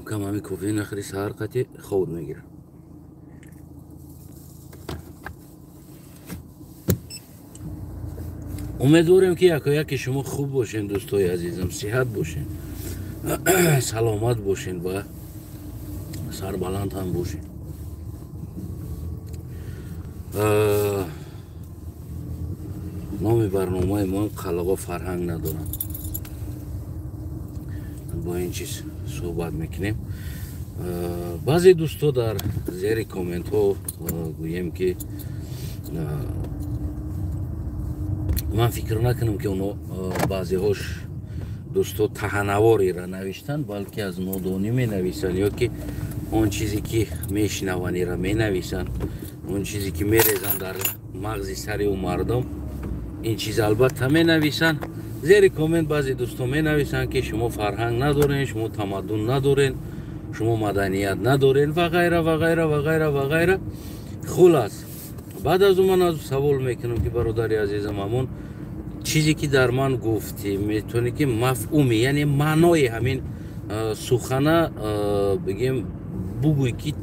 Кам ҳами кофе нахӯри, саҳар қати хоб мегирам. Умедворем, ки якояки шумо хуб бошен, дӯстои азизам, сиҳат бошен, саломат бошен ва сарбаланд ҳам бошен. Номи барномаи мо «Қалағо фарҳанг надоранд». Бо ин чиз суҳбат мекунем. Баъзе дӯсто дар зери комментҳо, гӯем ки, ман фикр накунам, ки оно баъзеҳош дӯсто таҳанавориро навиштанд, балки аз нодонӣ менависанд ё ки он чизе ки мешинаваниро менависанд, он чизе ки мерезанд дар мағзи сари ӯ мардум, ин чиз албатта менависанд. Зери коммент баъзе дӯсто менависанд, ки шумо фарҳанг надорен, шумо тамаддун надорен, шумо маданият надорен ва ғайра ва ғайра ва ғайра ва ғайра. Хулас, баъд аз ӯ ман аз савол мекунам, ки бародари азизам, ҳамон чизе ки дар ман гуфтӣ, метавонӣ ки мафҳуми, яъне маънои ҳамин сухана, бигем, бугӯй, ки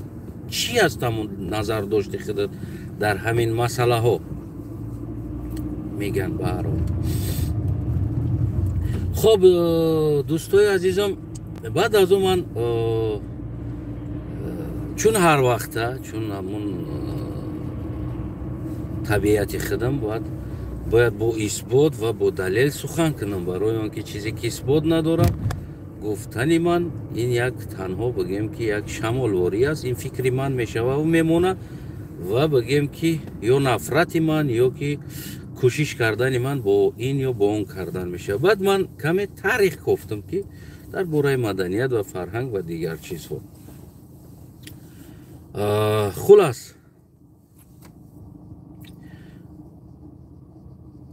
чӣ аст ҳамон назардошти худат дар ҳамин масъалаҳо? Мегӯянд. Ба ҳар ҳол, хоб, дӯстои азизам, баъд аз ӯ ман чун ҳар вақта, чун ҳамун табиати худам, бояд бо исбот ва бо далел сухан кунам, барои он ки чизе ки исбот надорам, гуфтани ман ин як танҳо, бигӯем ки, як шамолворӣ аст. Ин фикри ман мешававу мемонад ва, бигӯем ки, ё нафрати ман, ё ки кӯшиш кардани ман бо ин ё бо он кардан мешавад. Баъд ман каме таърих кофтам, ки дар бораи маданият ва фарҳанг ва дигар чизҳо. Хулас,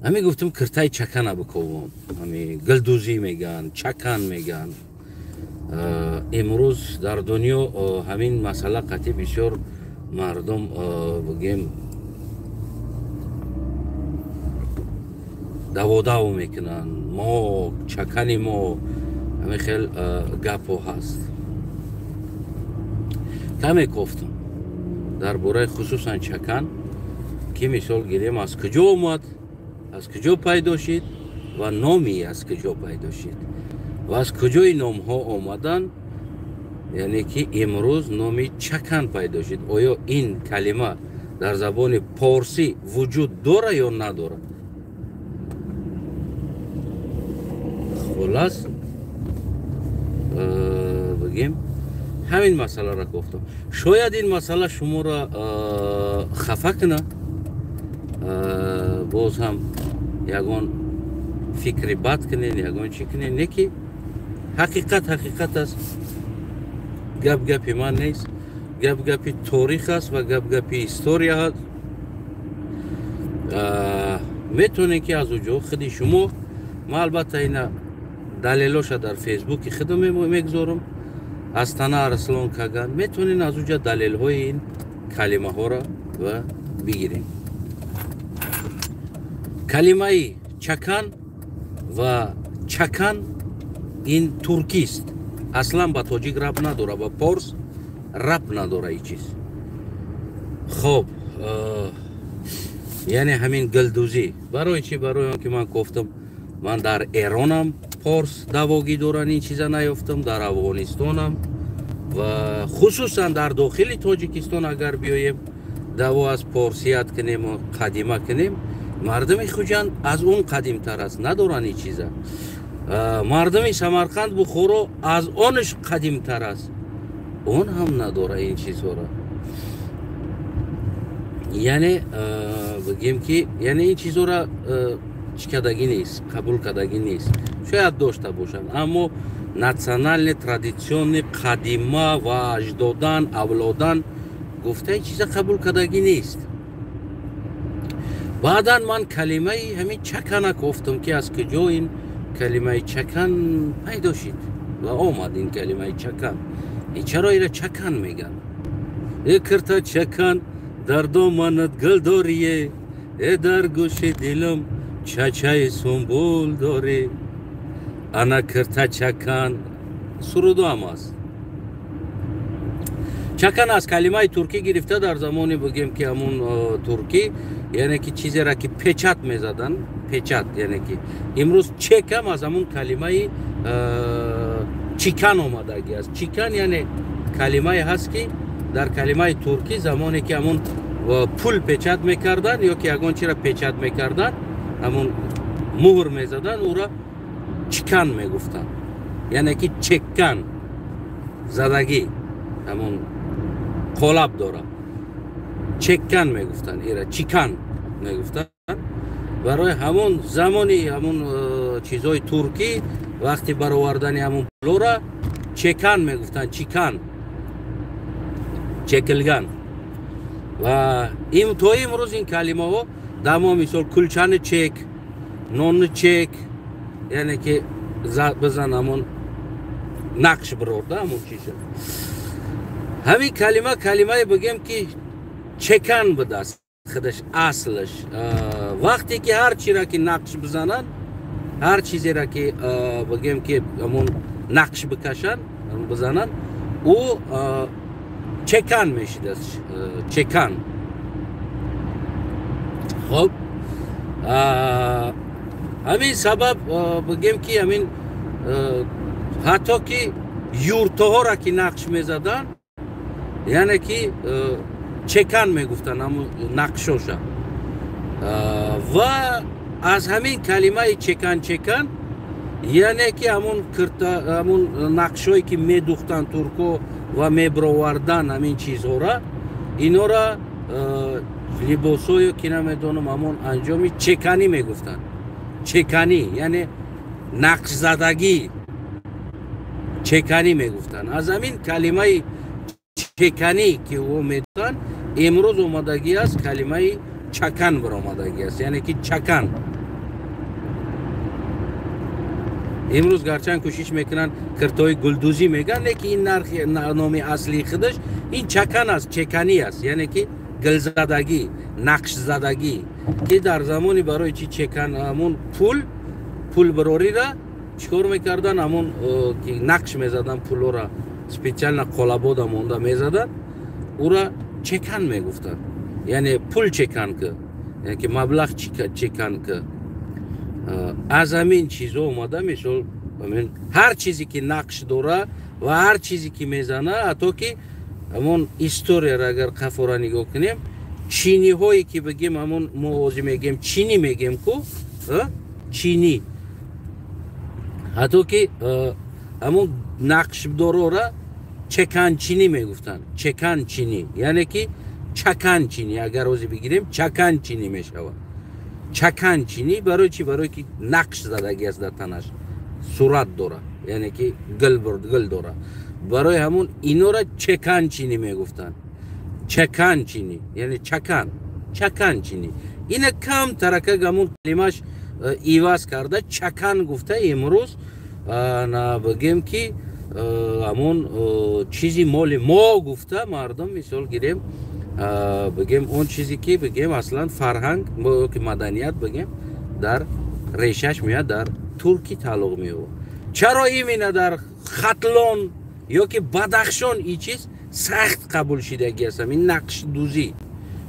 ҳами гуфтам, киртаи чакана биковам. Ҳами гилдӯзӣ мегӯянд, чакан мегӯянд. Имрӯз дар дунё ҳамин масъала қатъи бисёр мардум, бигем, даводав мекунанд. Мо чакани мо, ҳамин хел гапҳо ҳаст. Каме кофтам дар бораи хусусан чакан, ки мисол гирем, аз куҷо омад, аз куҷо пайдо шид ва номи аз куҷо пайдо шид ва аз куҷои номҳо омаданд, яъне ки имрӯз номи чакан пайдо шид. Оё ин калима дар забони порсӣ вуҷуд дора ё надорад? Хулас, бигем, ҳамин масъаларо гуфтам. Шояд ин масъала шуморо хафа кунад, боз ҳам ягон фикри бад кунед, ягон чӣ кунед. Не ки ҳақиқат ҳақиқат аст. Гап гапи ман нест, гап гапи торих аст ва гап гапи история аст. Метавонед ки аз уҷо худи шумо, ман албатта ина далелоша дар фейсбуки худам мегузорам, Астана Арслон Каган, метавонед аз уҷа далелҳои ин калимаҳоро ва бигирем. Калимаи чакан ва чакан ин туркист, аслан ба тоҷик рабт надора, ба порс рабт надора ин чиз. Хоб, яъне ҳамин гилдӯзӣ барои чӣ? Барои он ки ман гуфтам, ман дар Эронам порс давогӣ доранд, ин чиза наёфтам, дар Афғонистонам ва хусусан дар дохили Тоҷикистон агар биёем, даво аз порсият кунему қадима кунем, мардуми Хуҷанд аз он қадимтар аст, надоранд ин чиза. Мардуми Самарқанд, Бухоро аз онаш қадимтар аст, он ҳам надора ин чизҳоро. Яъне, бигем ки, яъне ин чизҳоро чӣ кардагӣ нест, қабул кардагӣ нест. Шояд дошта бошанд, аммо национальный, традиционный, қадима ва аҷдодан, авлодан гуфта ин чиза қабул кардагӣ нест. Баъдан ман калимаи ҳамин чакана кофтам, ки аз куҷо ин калимаи чакан пайдо шид ва омад ин калимаи чакан. Чаро ира чакан мегӯянд? Э, кирта чакан, дар доманат гул дорие, э, дар гӯши дилам чачаи сумбул дорӣ, ана кирта чакан. Сурудоам аст. Чакан аз калимаи туркӣ гирифта, дар замони бигем ки ҳамун туркӣ, яъне ки чизеро ки печать мезадан, печать, яъне ки имрӯз чекам аз ҳамун калимаи чикан омадагӣ аст. Чикан яъне калимае ҳаст, ки дар калимаи туркӣ замоне ки ҳамун пул печать мекарданд ё ки ягон чиро печать мекарданд, ҳамун муҳр мезаданд, ӯро чикан мегуфтанд, яъне ки чеккан задагӣ, ҳамун қолаб дорад, чеккан мегуфтанд, ира чикан мегуфтанд. Барои ҳамон замони ҳамун чизҳои туркӣ вақти баровардани ҳамун пулора чекан мегуфтанд, чикан, чекилган. Ва то имрӯз ин калимаҳо дар мо, мисол, кулчани чек, нонни чек, яъне ки бизан, ҳамон нақш бирорда, ҳамон чиза. Ҳамин калима калимае бигем ки чекан будааст худаш аслаш. Вақте ки ҳар чиро ки нақш бизананд, ҳар чизеро ки бигем ки ҳамон нақш бикашанд, бизананд, ӯ чекан мешидааст, чекан. Хоб, ҳамин сабаб бигем ки ҳамин ҳатто ки юртоҳоро ки нақш мезаданд, яъне ки чекан мегуфтанд ҳамун нақшоша. Ва аз ҳамин калимаи чекан, чекан, яъне ки ҳамун кирта, ҳамун нақшҳое ки медухтанд турко ва мебироварданд ҳамин чизҳора, инора либосҳое ки намедонам, ҳамон анҷоми чеканӣ мегуфтанд. Чеканӣ яъне нақшзадагӣ, чеканӣ мегуфтанд. Аз ҳамин калимаи чеканӣ ки ӯ медутанд, имрӯз омадагӣ аст калимаи чакан баромадагӣ аст, яъне ки чакан. Имрӯз гарчанд кӯшиш мекунанд, киртои гулдӯзӣ мегӯянд, лекин ин нархи номи аслии худаш ин чакан аст, чеканӣ аст, яъне ки гилзадагӣ, нақшзадагӣ, ки дар замони барои чи чекан, ҳамун пул бирорира чӣ кор мекарданд, ҳамун ки нақш мезаданд пулора, специально қолабода монда мезаданд, ӯра чекан мегуфтанд, яъне пул чекан ки, яъне ки маблағ чекан ки. Аз ҳамин чизҳо омада, мисол, ҳар чизе ки нақш дора ва ҳар чизе ки мезана, ҳатто ки ҳамон историяро агар қафора нигоҳ кунем, чиниҳое ки бигем, ҳамон мо ҳозир мегем чинӣ мегем ку, чинӣ, ҳатто ки ҳамон нақшдорора чеканчинӣ мегуфтанд, чеканчинӣ, яъне ки чаканчинӣ, агар ҳозир бигирем чаканчинӣ мешавад. Чаканчинӣ барои чи? Барои ки нақш задагӣ аст дар танаш, сурат дорад, яъне ки гил дорад. Барои ҳамун инора чеканчинӣ мегуфтанд, чаканчинӣ, яъне чакан, чаканчинӣ. Ина кам тарака ҳамун калимаш иваз карда чакан гуфта, имрӯз бигем ки ҳамон чизи моли мо гуфта мардум, мисол гирем, бигем он чизе ки бигем аслан фарҳанг ки маданият бигем дар решаш меояд, дар туркӣ тааллуқ меёбад. Чаро именно дар Хатлон ё ки Бадахшон ин чиз сахт қабул шидагӣ аст, ҳамин нақшдӯзӣ?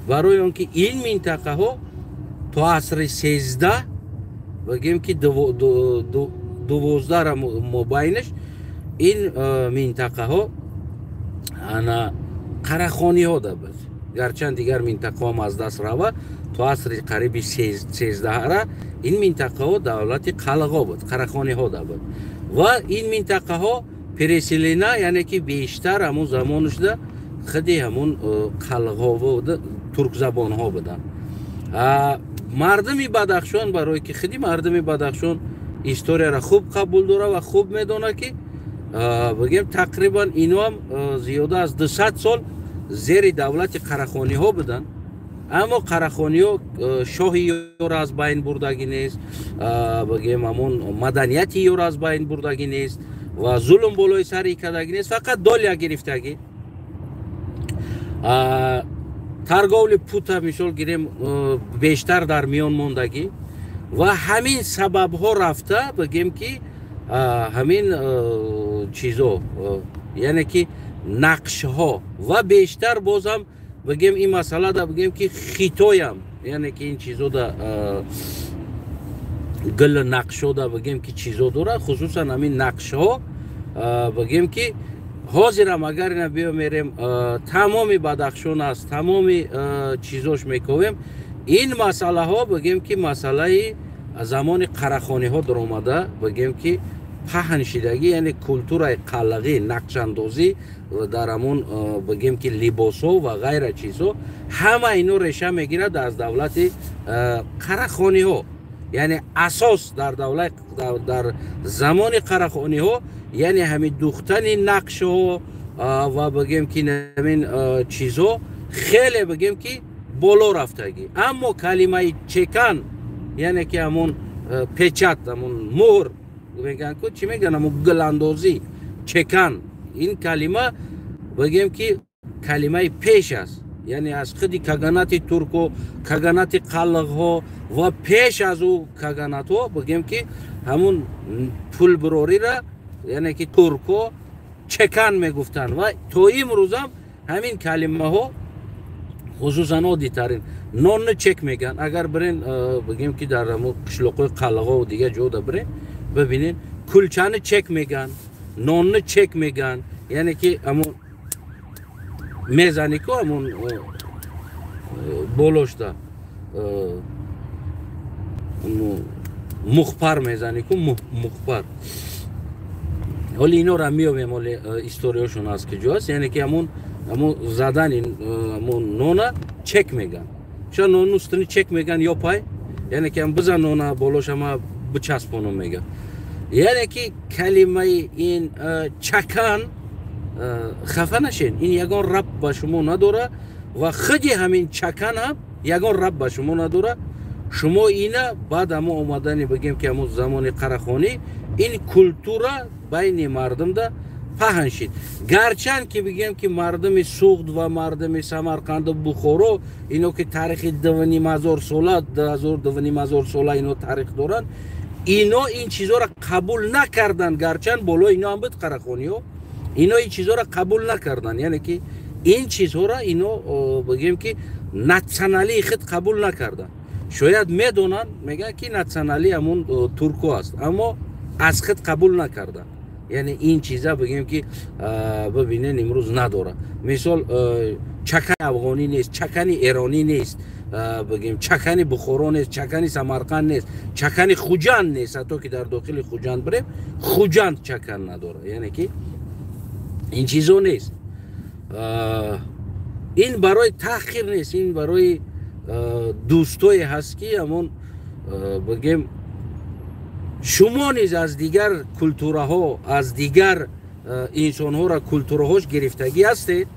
Барои он ки ин минтақаҳо то асри 13, бигем ки 12-ра мобайнаш, ин минтақаҳо ана қарахониҳо да буд. Гарчанд дигар минтақаҳом аз даст рава, то асри қариби 13-ра ин минтақаҳо давлати қалғо буд, қарахониҳо да буд. Ва ин минтақаҳо переселена, яъне ки бештар ҳамун замонашда худи ҳамун қалғо туркзабонҳо буданд. Мардуми Бадахшон, барое ки худи мардуми Бадахшон историяро хуб қабул дора ва хуб медонад, ки бигем тақрибан иноам зиёда аз 200 сол зери давлати қарахониҳо буданд. Аммо қарахониҳо шоҳи ёро аз байн бурдагӣ нест, бигем ҳамон маданияти ёро аз байн бурдагӣ нест ва зулм болои сари кардагӣ нест, фақат долия гирифтагӣ. Торговли пута, мисол гирем, бештар дар миён мондагӣ ва ҳамин сабабҳо рафта бигем ки ҳамин чизо, яъне ки Нақшҳо ва бештар бозам бигем, ин масъалада бигем, ки Хитоям, яъне ки ин чизода, гул нақшода, бигем ки чизо дорад, хусусан ҳамин нақшҳо. Бигем ки ҳозирам агар ина биё мерем, тамоми Бадахшон аст, тамоми чизош мековем. Ин масъалаҳо, бигем ки масъалаи замони қарахониҳо даромада, бигем ки паҳн шидагӣ, яъне культураи қалағӣ, нақшандозӣ дар ҳамон, бигем ки либосҳо ва ғайра чизҳо, ҳама ино реша мегирад аз давлати қарахониҳо. Яъне асос дар давлат, дар замони қарахониҳо, яъне ҳамин духтани нақшҳо ва бигем ки ҳамин чизҳо хеле, бигем ки боло рафтагӣ. Аммо калимаи чекан, яъне ки ҳамон печать, ҳамон муҳр мегӯянд ку, чӣ мегӯянд, ҳамон гуландозӣ, чекан, ин калима, бигем ки калимаи пеш аст, яъне аз худи каганати турко, каганати қалғҳо ва пеш аз ӯ каганатҳо, бигем ки ҳамун пулбирорира, яъне ки турко чекан мегуфтанд. Ва то имрӯзам ҳамин калимаҳо, хусусан оддитарин нонни чек мегӯянд. Агар бирен, бигем ки дар ҳамун қишлоқҳои қалғо дигар ҷода бирен, бибинен, кулчани чек мегӯянд, нонни чек мегӯянд, яъне ки ҳамун мезани ку, ҳамун болошта мухпар мезани ку, мухпар. Ҳоли инора меёбем, ҳоли историяшон аз куҷо аст. Яъне ки ҳамун задани ҳамун нона чек мегӯянд. Ча нону устуни чек мегӯянд ё пай, яъне ки бизан нона болоша, ма бичаспонам мегӯянд. Яъне ки калимаи ин чакан, хафа нашен, ин ягон рабт ба шумо надора ва худи ҳамин чакан ҳам ягон рабт ба шумо надора. Шумо ина баъд ҳамо омадани, бигем ки ҳамон замони қарахонӣ ин культура байни мардумда паҳн шид. Гарчанд ки бигем ки мардуми Суғд ва мардуми Самарқанду Бухоро, ино ки таърихи 2500 сола, 2000, 2500 сола ино таърих доранд, ино ин чизоро қабул накарданд. Гарчанд болои ино ҳам буд қарахониҳо, ино ин чизҳоро қабул накарданд. Яъне ки ин чизҳоро ино, бигем ки националии худ қабул накарданд. Шояд медонанд, мегӯянд ки националӣ ҳамун турко аст, аммо аз худ қабул накарданд. Яъне ин чиза, бигем ки, бибинен, имрӯз надорад. Мисол, чакани афғонӣ нест, чакани эронӣ нест, бигем чакани Бухоро нест, чакани Самарқанд нест, чакани Хуҷанд нест. Ҳатто ки дар дохили Хуҷанд бирем, Хуҷанд чакан надорад. Яъне ки ин чизо нест. Ин барои таҳқир нест, ин барои дӯстое ҳаст, ки ҳамон, бигем, шумо низ аз дигар культураҳо, аз дигар инсонҳоро культураҳош гирифтагӣ ҳастед.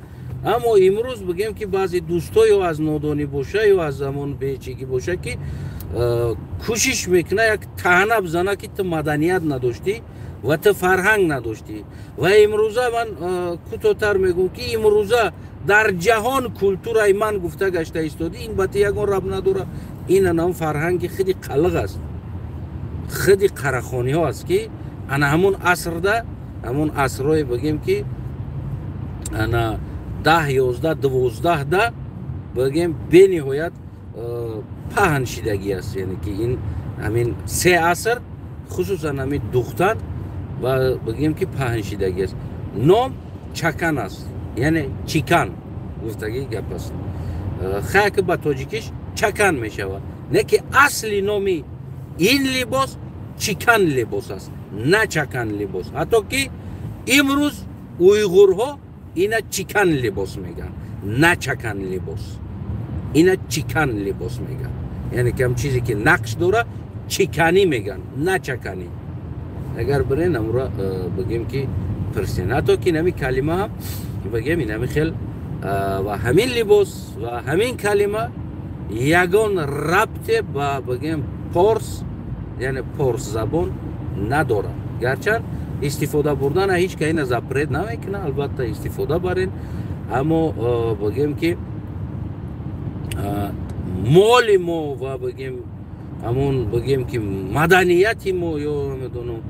Аммо имрӯз, бигем ки баъзе дӯсто ё аз нодонӣ боша ё аз замон бечигӣ боша, ки кӯшиш мекуна як таъна бизана, ки ту маданият надоштӣ ва ту фарҳанг надоштӣ. Ва имрӯза ман кӯтоҳтар мегӯм, ки имрӯза дар ҷаҳон культураи ман гуфта гашта истодӣ, ин ба ту ягон рабт надорад. Ин анам фарҳанги худи қалиқ аст, худи қарахониҳо аст, ки ана ҳамун асрда, ҳамун асрое, бигем ки ана 10, 11, 12-да, бигем, бениҳоят паҳн шидагӣ аст. Яъне ки ин ҳамин се аср, хусусан ҳамин духтан ва, бигем ки, паҳн шидагӣ аст. Ном чакан аст, яъне чикан гуфтагӣ гап аст. Хая ки ба тоҷикиш чакан мешавад, не ки асли номи ин либос чикан либос аст, на чакан либос. Ҳатто ки имрӯз уйғурҳо ина чикан либос мегӯянд, на чакан либос, ина чикан либос мегӯянд. Яъне ки ҳам чизе ки нақш дора, чиканӣ мегӯянд, на чаканӣ. Агар бирен, амро бигем ки пурсен. Ҳатто ки инами калима ҳам, бигем, инами хел ва ҳамин либос ва ҳамин калима ягон рабте ба, бигем, порс, яъне порс забон надорад. Гарчанд истифода бурдана ҳеҷ ка ина запрет намекунад, албатта, истифода барен, аммо, бигем ки, моли мо ва, бигем, ҳамун, бигем ки, маданияти мо ё намедонам,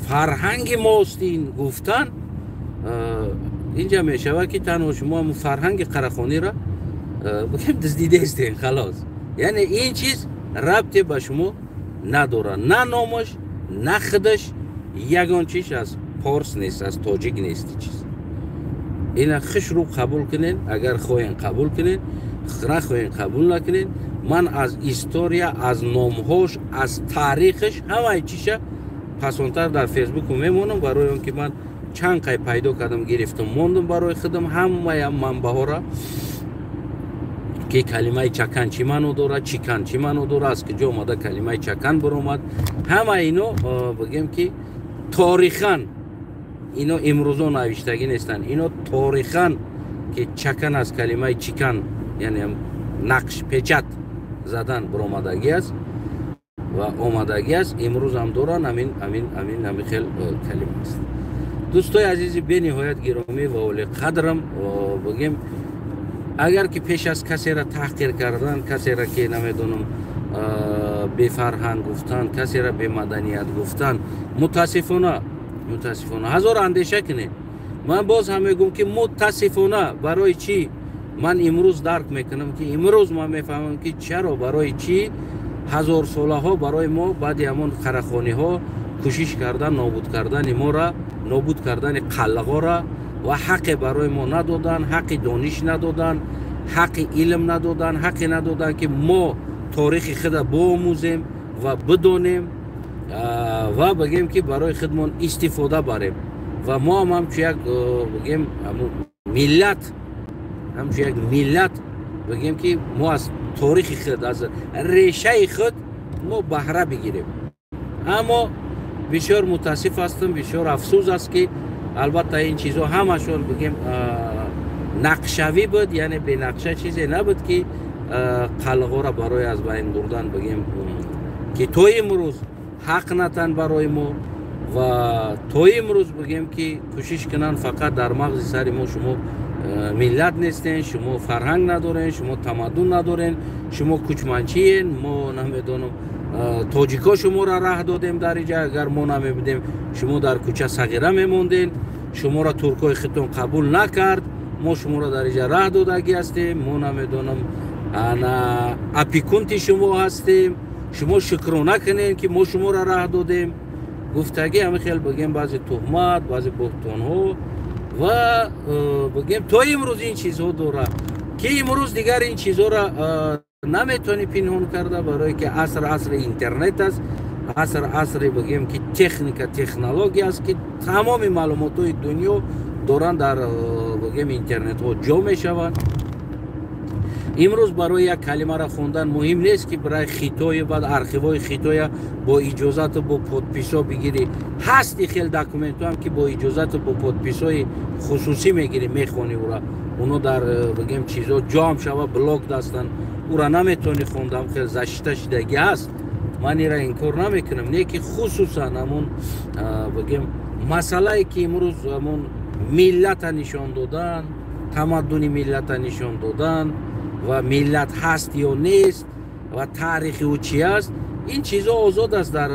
фарҳанги мост, ин гуфтан. Инҷа мешавад, ки танҳо шумо ҳамун фарҳанги қарахониро, бигем, дуздидаистен, халос. Яъне ин чиз рабте ба шумо надорад, на номаш, на худаш, ягон чиз аз порс нест, аз тоҷик нест чиз. Ина хушрӯ қабул кунед, агар хоҳен, қабул кунед, нахоҳен, қабул накунед. Ман аз история, аз номҳош, аз таърихаш, ҳамаи чиша пасонтар дар Фейсбуку мемонам, барои он ки ман чанд қай пайдо кардам, гирифтам, мондам барои худам ҳамаям манбаҳора, ки калимаи чакан чӣ маъно дорад, чикан чӣ маъно дорад, аз куҷо омада калимаи чакан баромад. Ҳама ино, бигем, ки торихан ино имрӯзо навиштагӣ нестанд. Ино торихан, ки чакан аз калимаи чикан, яъне нақш, печать задан баромадагӣ аст ва омадагӣ аст. Имрӯз ҳам доранд, ҳамин хел калима аст. Дӯстои азизи бениҳоят гиромӣ ва олиқадрам, бигем, агар ки пеш аз касеро таҳқир кардан, касеро ки намедонам, бефарҳанг гуфтан, касеро бемаданият гуфтан, мутаассифона, ҳазор андеша кунед. Ман боз ҳам мегӯм, ки мутаассифона, барои чӣ ман имрӯз дарк мекунам, ки имрӯз ман мефаҳмам, ки чаро, барои чӣ ҳазорсолаҳо барои мо баъди ҳамон қарахониҳо кӯшиш кардан нобуд кардани мора, нобуд кардани қаллағора, ва ҳаққе барои мо надодан, ҳаққи дониш надодан, ҳаққи илм надодан, ҳаққе надодан, ки мо торихи худа биомӯзем ва бидонем ва, бигем, ки барои худмон истифода барем ва мо ҳам ҳамчу як, бигем, миллат, ҳамчу як миллат, бигем, ки мо аз торихи худ, аз решаи худ мо баҳра бигирем. Аммо бисёр мутаассиф ҳастам, бисёр афсӯс аст, ки албатта ин чизҳо ҳамашон, бигем, нақшавӣ буд, яъне бенақша чизе набуд, ки қалғора барои аз байн бурдан, бигем, ки то имрӯз ҳақ натан барои мо ва то имрӯз, бигем, ки кӯшиш кунанд фақат дар мағзи сари мо: шумо миллат нестен, шумо фарҳанг надорен, шумо тамаддун надорен, шумо кӯчманчиен, мо намедонам, тоҷико шуморо раҳ додем дар иҷа, агар мо намебудем, шумо дар кӯча сағира мемонден, шуморо туркои худтон қабул накард, мо шуморо дар иҷа раҳ додагӣ ҳастем, мо намедонам, ана опекун-ти шумо ҳастем, шумо шукрона кунем, ки мо шуморо раҳ додем, гуфтагӣ. Ҳамин хел, бигем, баъзе туҳмат, баъзе буҳтонҳо ва, бигем, то имрӯз ин чизҳо дорад, ки имрӯз дигар ин чизҳоро наметавонӣ пинҳон карда, барое ки аср асри интернет аст, аср асри, бигем, ки техника, технология аст, ки тамоми маълумотҳои дунё доранд дар, бигем, интернетҳо ҷо мешаванд. Имрӯз барои як калимаро хондан муҳим нест, ки барои Хитои, баъд архивҳои Хитоя бо иҷозату бо подписҳо бигирӣ. Ҳасти хел документҳоам, ки бо иҷозату бо подписҳои хусусӣ мегирӣ, мехонӣ ура. Оно дар, бигем, чизо ҷамъ шава, блок дастанд, ура наметавонӣ хондам, хел защита шидагӣ ҳаст. Ман ира инкор намекунам, не ки хусусан ҳамон, бигем, масъалае, ки имрӯз ҳамон миллата нишон додан, тамаддуни миллата нишон додан ва миллат ҳаст ё нест ва таърихи ӯ чи аст, ин чизо озод аст, дар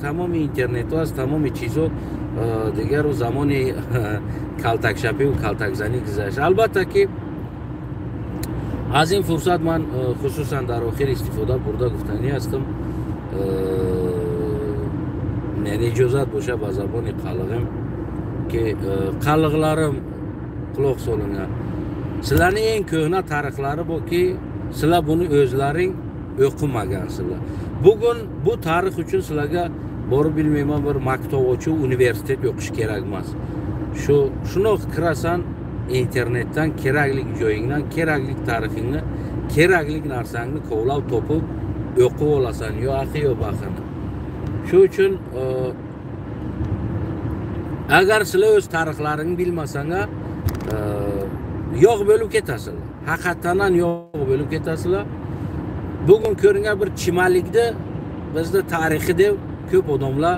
тамоми интернетҳо аст, тамоми чизо. Дигару замони калтакшапиву калтакзанӣ гузашт. Албатта, ки аз ин фурсат ман хусусан дар охир истифода бурда гуфтанӣ ҳастам, яъне иҷозат боша, ба забони қалғим, ки qalg'larim, quloq solinglar, sizlarning eng ko'hna tarixlari borki, sizlar buni o'zlaring o'qimagansizlar. Bugun bu tarix uchun sizlarga borib, bilmayman, bir maktab ochib, universitet o'qish kerak emas. Shu shundoq kirasan internetdan, kerakli joyingdan kerakli tarixingni, kerakli narsangni kovlab topib o'qib olasan, yo axi, yo baxini. Shu uchun agar sizlar o'z tarixlaringni bilmasanglar, yo'q bo'lib ketasizlar, haqiqatdan ham yo'q bo'lib ketasizlar. Bugun ko'ringan bir chimalikni bizni tarixi deb ko'p odamlar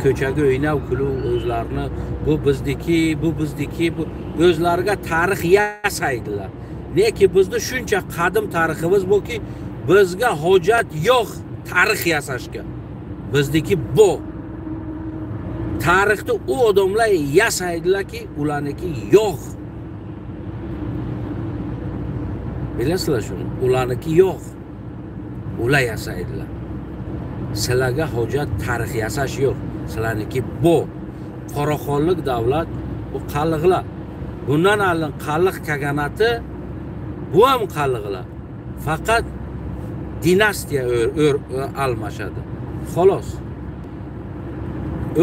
ko'chaga o'ynab kulib, o'zlarini bu bizniki, bu bizniki, bu o'zlariga tarix yasaydilar. Neki bizni shuncha qadim tariximiz borki, bizga hojat yo'q tarix yasashga, bizniki bu. Tarixda u odamlar yasaydilarki, ularniki yo'q. Bilasizlar shuni, ularniki yo'q. Ular yasaydilar. Sizlarga hojat tarix yasash yo'q. Sizlarniki bu Qoraxonlik davlat, bu qalliqlar. Bundan oldin qalliq kaganati, bu ham qalliqlar. Faqat dinastiya almashadi. Xolos.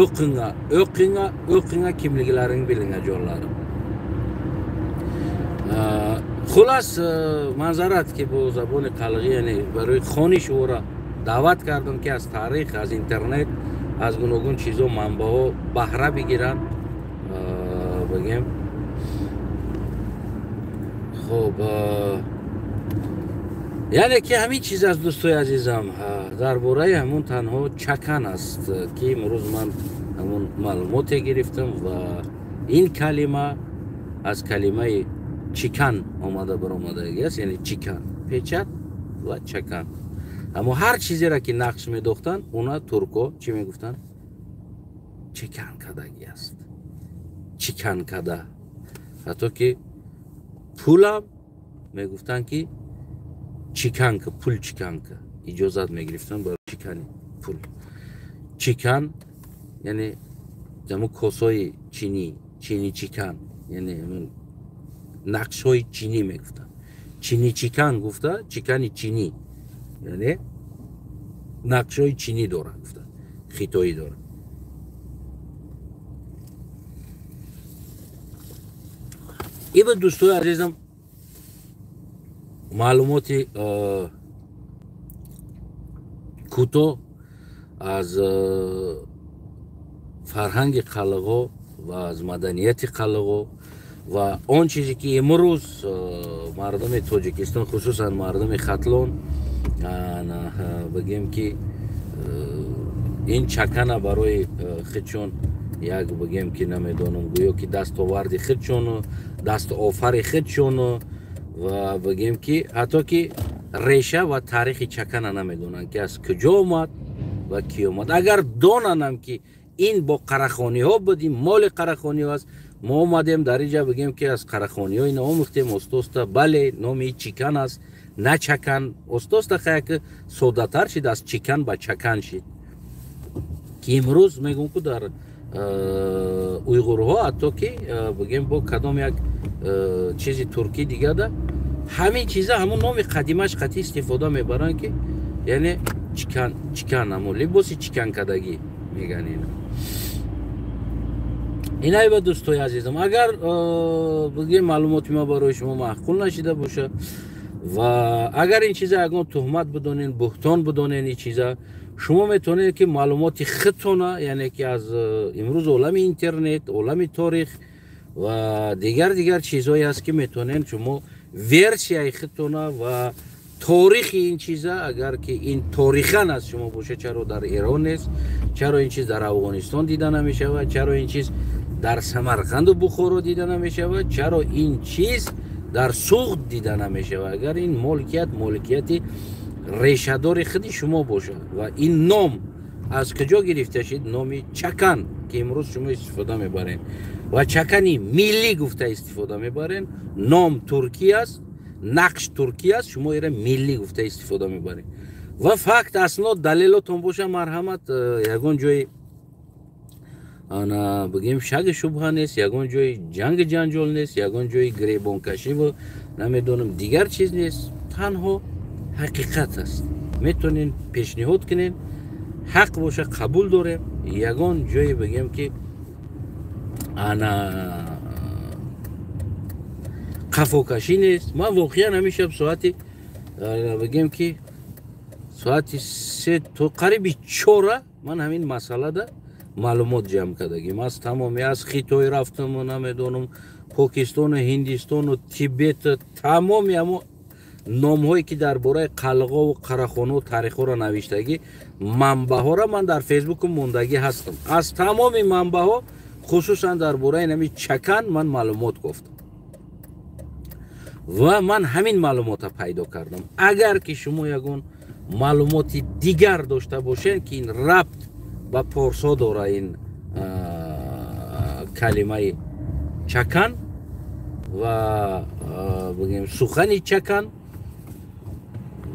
O'qinglar, o'qinglar, o'qinglar, kimliklaringni bilinglar jonlarim. Xullas, manzarat ki bu zaboni qallig'i, ya'ni barои хониш ӯро даъват кардам ки аз таърих, аз интернет, аз гуногун чизо, манбаъҳо баҳра бигиранд. Бигем. Хуб, яъне ки ҳамин чиз аст, дӯстои азизам, дар бораи ҳамун танҳо чакан аст ки имрӯз ман ҳамун маълумоте гирифтам ва ин калима аз калимаи чикан омада баромадаги аст, яъне чикан, печат ва чакан. Аммо ҳар чизеро ки нақш медохтанд, уна турко чӣ мегуфтанд? Чикан кадаги аст. Чикан када. Ҳатто ки пулам мегуфтанд ки чиканка, пул чиканка. Иҷозат мегирифтанд барои чикани пул. Чикан, яъне ҳамун косои чинӣ, чини чикан, яъне ҳамун нақшҳои чинӣ мегуфтанд. Чини чикан гуфта, чикани чинӣ, яъне нақшҳои чинӣ дорад гуфта, хитоӣ дорад. Ибо дӯстои азизам, маълумоти кӯтоҳ аз фарҳанги қаллиғо ва аз маданияти қаллиғо ва он чизе ки имрӯз мардуми Тоҷикистон, хусусан мардуми Хатлон, бигем ки ин чакана барои худшон як, бигем ки намедонам, гӯё ки дастоварди худшону дастофари худшону ва бигем ки ҳатто ки реша ва таърихи чакана намедонанд ки аз куҷо омад ва ки омад. Агар донанам ки ин бо қарахониҳо буд, ин моли қарахониҳо аст, мо омадем дар инҷа бигем ки аз қарахониҳо ина омӯхтем остоста, бале, номи чикан аст, на чакан. Остоста хая ки соддатар шид, аз чикан ба чакан шид, ки имрӯз мегӯм ку дар уйғурҳо ҳатто ки бигем бо кадом як чизи туркӣ дигада ҳамин чиза ҳамун номи қадимаш қатъи истифода мебаранд ки яъне чикан, чикан, ҳамун либоси чиканкадагӣ мегӯянд ина. Инайба дӯстои азизам, агар бигем маълумоти ма барои шумо маъқул нашида боша ва агар ин чиза ягон туҳмат бидонен, буҳтон бидонен, ин чиза шумо метавонед ки маълумоти худтона, яъне ки аз имрӯз олами интернет, олами торих ва дигар чизҳое аст ки метавонед шумо версияи худтона ва торихи ин чиза, агар ки ин торихан аз шумо боша, чаро дар Эрон нест, чаро ин чиз дар Афғонистон дида намешавад, чаро ин чиз дар Самарқанду Бухоро дида намешавад, чаро ин чиз дар Суғд дида намешавад, агар ин моликият моликияти решадори худи шумо бошад ва ин ном аз куҷо гирифта шид, номи чакан ки имрӯз шумо истифода мебаред ва чакани миллӣ гуфта истифода мебаред, ном туркӣ аст, нақш туркӣ аст, шумо ира миллӣ гуфта истифода мебаред ва факт, аснод, далелотон боша, марҳамат. Ягон ҷои ана бигем шаги шубҳа нест, ягон ҷои ҷанги ҷанҷол нест, ягон ҷои гиребонкашиву намедонам дигар чиз нест, танҳо ҳақиқат аст. Метавонед пешниҳод кунед, ҳақ боша қабул дорем, ягон ҷое бигем ки ана қафокашӣ нест. Ман воқеан ҳамин шаб соати бигем ки соати 3 то қариби 4 ман ҳамин масъалада маълумот ҷамъ кардагим. Аз тамоми аз Хитой рафтаму намедонам Покистону Ҳиндистону Тибет, тамоми ҳамо номҳое ки дар бораи қалғову қарахону таърихҳоро навиштагӣ, манбаъҳоро ман дар фейсбуку мондагӣ ҳастам. Аз тамоми манбаъҳо хусусан дар бораи нами чакан ман маълумот гуфтам ва ман ҳамин маълумотро пайдо кардам. Агар ки шумо ягон маълумоти дигар дошта бошед ки ин рабт ба порсо дора, ин Калимаи чакан ва бигем сухани чакан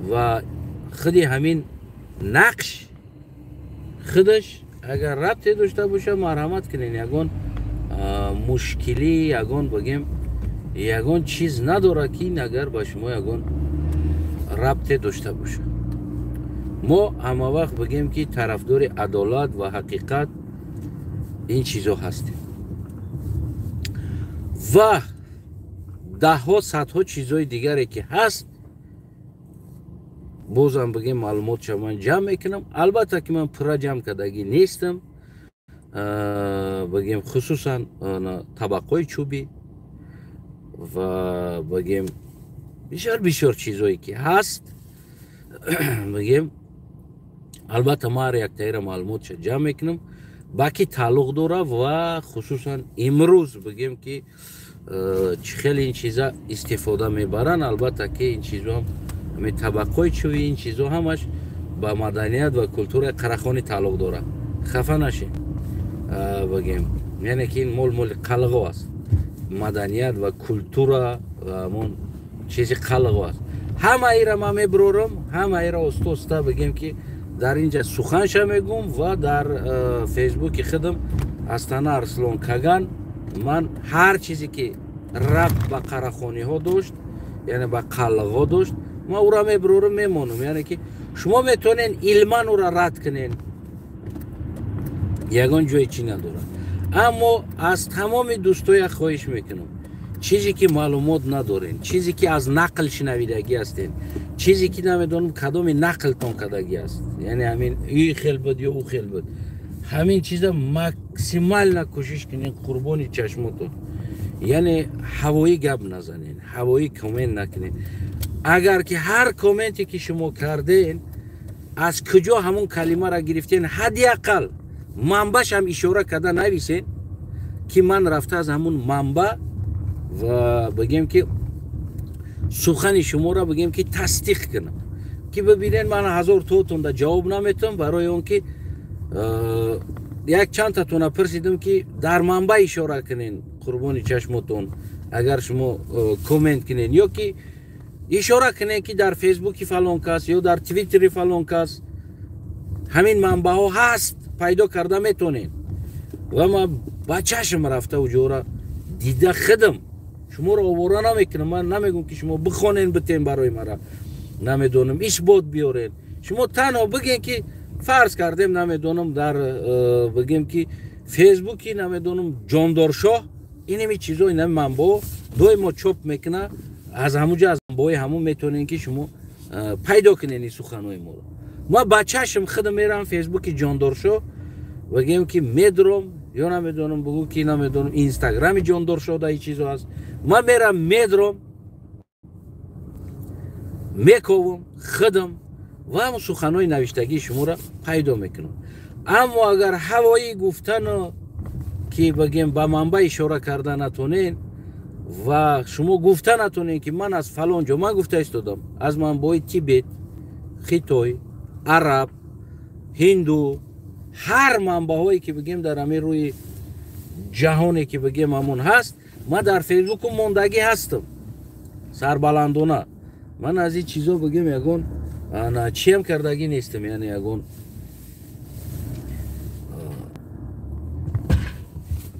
ва худи ҳамин нақш худаш агар рабте дошта боша, марҳамат кунед. Ягон мушкилӣ, ягон бигем ягон чиз надорад, ки ин агар ба шумо ягон рабте дошта бошад. Мо ҳама вақт бигем ки тарафдори адолат ва ҳақиқат ин чизо ҳастем ва даҳҳо, садҳо чизҳои дигаре ки ҳаст, бозам бигем маълумотша ман ҷамъ мекунам. Албатта ки ман пурра ҷамъ кардагӣ нестам, бигем хусусан табақҳои чӯбӣ ва бигем бисёр бисёр чизҳое ки ҳаст. Бигем, албатта ман ҳар яктаира маълумотша ҷамъ мекунам, ба ки тааллуқ дора ва хусусан имрӯз бигем ки чӣ хеле ин чиза истифода мебаранд. Албатта ки ин чизҳо, ҳамин табақҳои чӯбӣ, ин чизҳо ҳамаш ба маданият ва культураи қарахонӣ тааллуқ дорад. Хафа нашед, бигем, яъне ки ин мол моли қалғо аст, маданият ва культура ва ҳамон чизи қалғо аст. Ҳамаира ман мебурорам, ҳамаира оста оста бигем ки дар инҷа суханша мегӯм ва дар фейсбуки худам Астана Арслон Каган ман ҳар чизе ки рабт ба қарахониҳо дошт, яъне ба қалғо дошт, ман ӯра мебурорам, мемонам. Яъне ки шумо метавонед илман ӯра рад кунед, ягон ҷое чӣ надорад. Аммо аз тамоми дӯстоя хоҳиш мекунам, чизе ки маълумот надорен, чизе ки аз нақл шинавидагӣ ҳастен, чизе ки намедонам кадоми нақлтон кардагӣ аст, яъне ҳамин и хел буд ё ӯ хел буд, ҳамин чиза максимально кӯшиш кунед, қурбони чашмотон, яъне ҳавоӣ гап назанен, ҳавоӣ коммент накунед. Агар ки ҳар комменте ки шумо карден, аз куҷо ҳамон калимаро гирифтен, ҳадди ақал манбааш ҳам ишора карда нависен, ки ман рафта аз ҳамун манба ва бигем ки сухани шуморо бигем ки тасдиқ кунам, ки бибинед, ман ҳазор тотонда ҷавоб наметавам, барои он ки як чандтатона пурсидам ки дар манба ишора кунен, қурбони чашмотон, агар шумо коммент кунен ё ки ишора кунен ки дар фейсбуки фалон кас ё дар твиттери фалон кас ҳамин манбаъҳо ҳаст, пайдо карда метонед. Ва ман ба чашм рафта уҷора дида худам шуморо овора намекунам. Ман намегӯм ки шумо бихонен, битен барои мара, намедонам, исбот биёред. Шумо танҳо бигем ки фарз кардем, намедонам, дар бигем ки фейсбуки, намедонам, Ҷондоршоҳ инами чизо, инами манбаъо доимо чоп мекуна, аз ҳамуҷа аз манбаъои ҳамун метавонед ки шумо пайдо кунед ин суханҳои моро. Ман ба чашм худам мерам фейсбуки Ҷондоршоҳ, бигем ки медурам, ё намедонам, бугӯ ки намедонам, инстаграми Ҷондоршоҳ да ин чизо ҳаст, ман мерам, медурам, мековам худам ва ҳамон суханҳои навиштагии шуморо пайдо мекунам. Аммо агар ҳавоӣ гуфтану ки бигем ба манбаъ ишора карда натонед ва шумо гуфта натонед ки ман аз фалон ҷо, ман гуфта истодам, аз манбаъҳои Тибет, Хитой, араб, ҳинду, ҳар манбаъҳое ки бигем дар ҳамин рӯи ҷаҳоне ки бигем ҳамон ҳаст, ман дар фейсбуку мондагӣ ҳастам сарбаландона. Ман аз ин чизо бигем ягон чиам кардагӣ нестам, яъне ягон,